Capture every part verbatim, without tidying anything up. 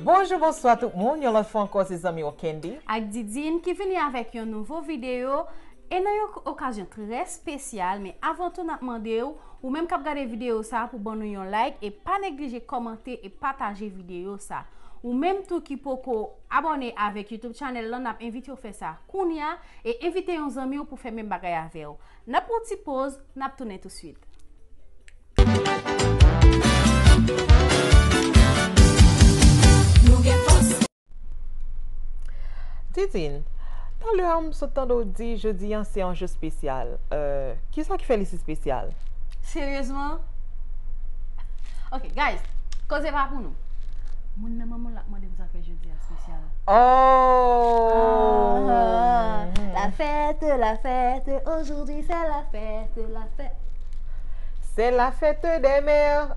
Bonjou, bonswa tout moun. Yon lòt fwa ankò, se zanmi w Kendy ak Didine ki vini avèk yon nouvo videyo. E nan yon okazyon trè espesyal, men avan tou, n ap mande w, ou menm k ap gade videyo sa a, pou ban nou yon like e pa neglije kòmante e pataje videyo sa a. Ou menm tou ki poko abòne avèk YouTube channel lan, n ap envite w fè sa kounye a e envite yon zanmi w pou fè menm bagay avè w. N ap pran yon ti poz, n ap tounen tousuit. Didine, talè a m sot tande w di jodi a se yon jou espesyal. Euh, kisa ki fè li si espesyal? Seryezman? Ok, guys, koze pa pou nou. Moun nan manman l ap mande m sa k fè jodi a espesyal. Oh! Ah, la fête, la fête, aujourd'hui c'est la fête, la fête. C'est la fête des mères.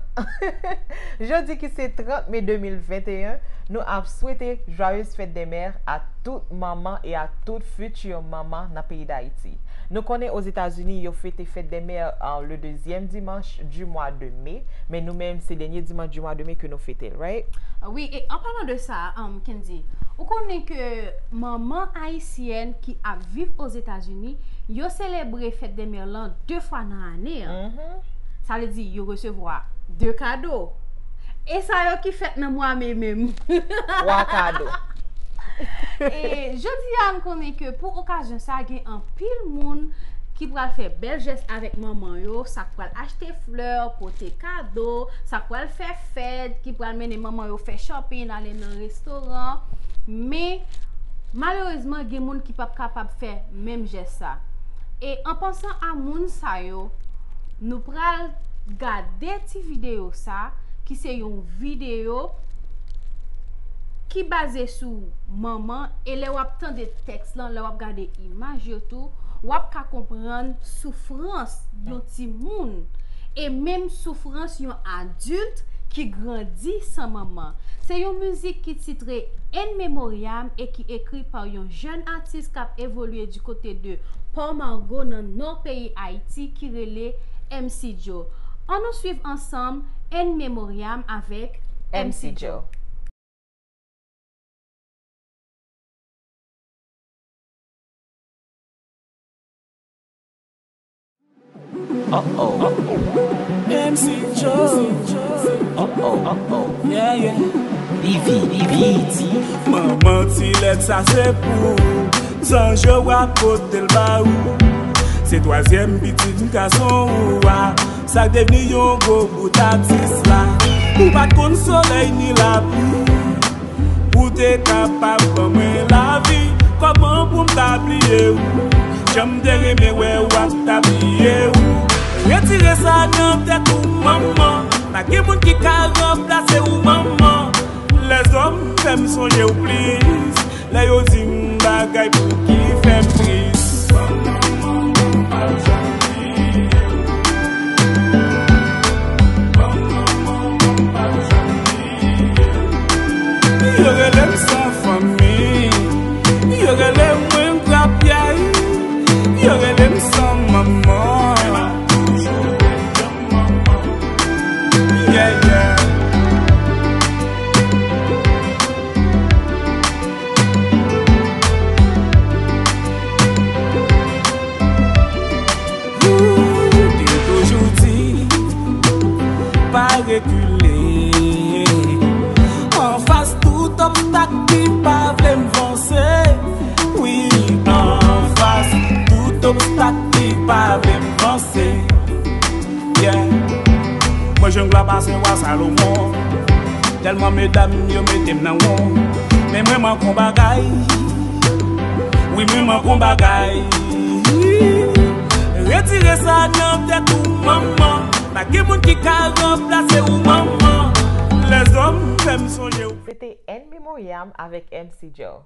Jodi ki se trant me de mil venteyen, nou ap swete joyeuses fêtes des mères a tout manman e a tout futur manman nan peyi Dayiti. Nou konnen Ozetazini, yo fete fèt dè mè, euh, le dezyèm dimanch du mois de mai, men nou menm, se dènye dimanch du mois de mai ke nou fete l, right? Ah wi, e an palan de sa, um, Kendy, ou konnen ke manman ayisyèn ki ap viv Ozetazini, yo selebre fèt dè mè lan de fwa nan ane an. Mhm. Sa vle di, yo resevwa de kado. E sa yo ki fèt nan mwa me menm. Twa kado. E jodi a, n konnen ke pou okazyon sa, gen anpil moun ki pral fè bèl jès avèk manman yo, sa k pral achte flè, pote kado, sa k pral fè fèt, ki pral mennen manman yo fè shopping, ale nan restoran. Men, malerezman, gen moun ki p ap kapab fè menm jès sa. E an pansan a moun sa yo, nou pral gade ti videyo sa, ki se yon videyo ki baze sou manman, e lè w ap tande tèks lan, lè w ap gade imaj yo tou, w ap ka konprann soufrans yon timoun, e menm soufrans yon adilt ki grandi san manman. Se yon mizik ki titre In Memoriam e ki ekri pa yon jèn atis k ap evolye di kote de Port Margot nan nò peyi Ayiti ki rele M C Joe. Ann nou swiv ansanm In Memoriam avèk M C Joe. Uh oh. M C Joe. Uh oh, uh oh. Yeah, yeah. Vivi, Vivi, Vivi. Manman ti lèt sa se pou ou. Zanj yo ap pote l ba ou. Se twazyèm pitit gason ou a. Sa k devni yon gwo bout atis la. Ou pa t konn solèy ni lapli. Ou te kapab ban mwen lavi, kòman pou m ta bliye ou? Jan m te renmen wè w ak tabliye ou. Retire sa nan tèt ou, manman. Pa gen moun ki ka ranplase ou, manman. Lèzòm fè m sonje w plis. Lè yo di m bagay pou ki fè m tris. Yo rele m san fanmi. Yo rele mwen grapyay. Yo rele m san manman. Yeah, yeah. Ou te toujou di, pa rekile. Anfas tout obstak ki pa vle m vanse. Wi, anfas tout obstak ki pa vle m vanse. Yeah. Mwen jwenn glwa pase wa Salomon. Tèlman medam yo mete m nan won. Men mwen manke yon bagay. Wi, mwen manke yon bagay. Retire sa nan tèt ou, manman. Pa gen moun ki ka ranplase ou, manman. Lèzòm fè m sonje w. Se te In Memoriam avèk M C Joe.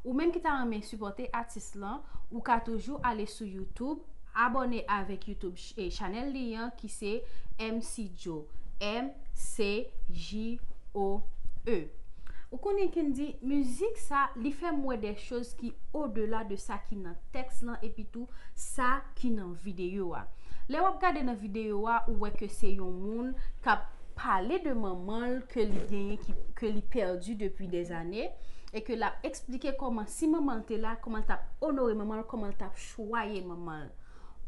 Ou menm ki ta renmen sipòte atis lan, ou ka toujou ale sou YouTube, abòne avèk YouTube ch-, e, chanèl li an ki se M C Joe, M C J O E. Ou konnen Kendy, mizik sa, li fè m wè de choz ki odela de sa ki nan tèks lan epi tou sa ki nan videyo a. Lè w ap gade nan videyo a, ou wè ke se yon moun k ap pale de manman l ke li genyen, ki, ke li pèdi depi dèzane, e ke l ap eksplike kòman si manman l te la, kòman l t ap onore manman l, kòman l t ap chwaye manman l.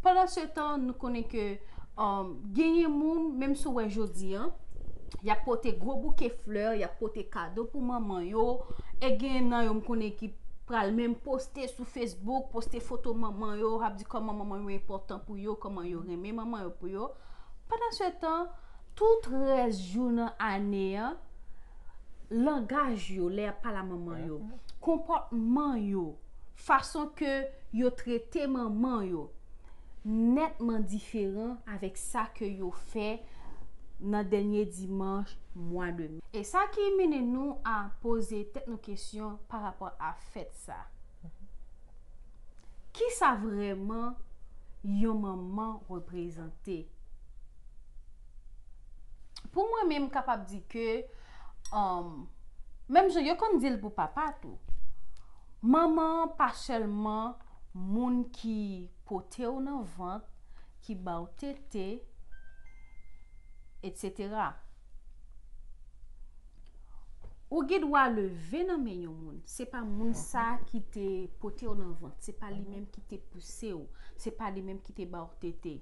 Pandan se tan, nou konnen ke um, genyen moun, menm si w wè jodi an, y ap pote gwo bouke flè, y ap pote kado pou manman yo, e genyen nan yo m konnen ki pral menm poste sou Facebook, poste foto manman yo, ap di kòman manman yo enpòtan pou yo, kòman yo renmen manman yo pou yo. Pandan se tan, tout rès jou nan ane an, langaj yo, lè y ap pale a manman yo, konpòtman yo, fason ke yo trete manman yo, nètman diferan avèk sa ke yo fè nan dènye dimanch mwa de me. E sa ki mennen nou a poze tèt nou kesyon pa rapò a fèt sa. Kisa vrèman yon manman reprezante? Pou mwen menm, m kapab di ke um, menm jan yo konn di l pou papa tou. Manman an pa sèlman moun ki pote w nan vant, ki ba w tete, etsetera. Ou gen dwa leve nan men yon moun. Se pa moun sa ki te pote w nan vant. Se pa li menm ki te pouse w. Se pa li menm ki te ba w tete.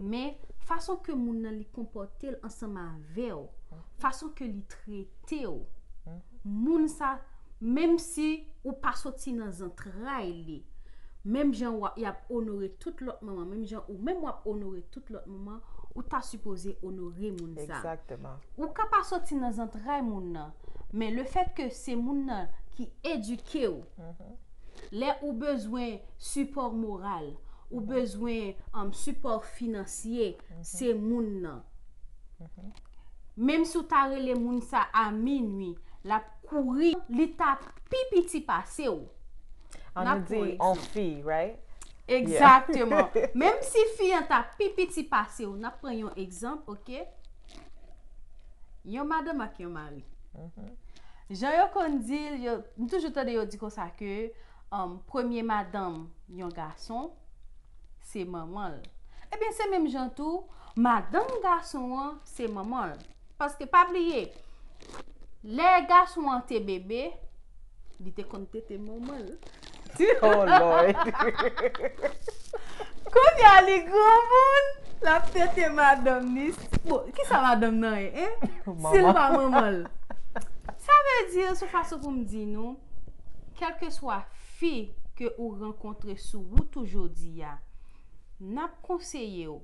Men, fason ke moun nan li konpòte l ansanm avè w, fason ke li trete w, moun sa, menm si ou pa soti nan zantray li, menm jan w ap, y ap onore tout lòt manman, menm jan ou menm w ap onore tout lòt manman, ou ta sipoze onore moun sa. Exactement. Ou ka pa soti nan zantray moun nan, men le fèt ke se moun nan ki edike w, lè ou bezwen sipò moral, ou bezwen um, sipò finansye, se moun nan. Menm si w ta rele moun sa a minwi, l ap kouri, li ta pi piti pase w. An nou di on fi, right? Egzakteman. Menm si fi an ta pi piti pase w, n ap pran yon egzanp, oke? Yon madanm ak yon mari. Jan yo konn di l, yo, m toujou tande yo di konsa ke um, premye madanm yon gason, se manman l. Ebyen, se menm jan tou, madanm gason an, se manman l. Paske pa bliye, lè gason an te bebe, li te konn tete manman l. Oh Lord. Kounye a li granmoun, l ap tete madanm li. Bon, kisa madanm nan ye, en? Si l pa manman l. Sa vle di, se fason pou m di nou, kèlkeswa fi ke ou rankontre sou wout ou jodi a, n ap konseye w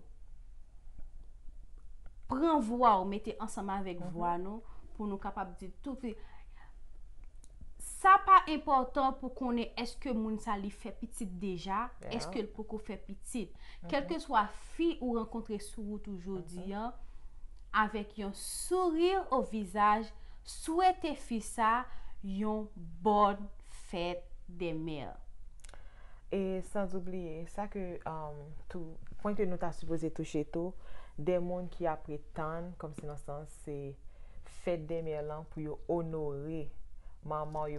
pran vwa w mete ansanm avèk vwa nou pou nou kapab di tout fi. Sa pa enpòtan pou konnen èske moun sa li fè pitit deja, èske l poko fè pitit. Kèlkeswa fi ou rankontre sou wout ou jodi an, avèk yon sourire au visage, swete fi sa yon bonne fête des mères. E sans oublier, sa ke um, tou, pwen ke nou ta sipoze touche tou, de moun ki ap ret tann, kòmsi nan sans se fèt de mè lan pou yo onore manman yo.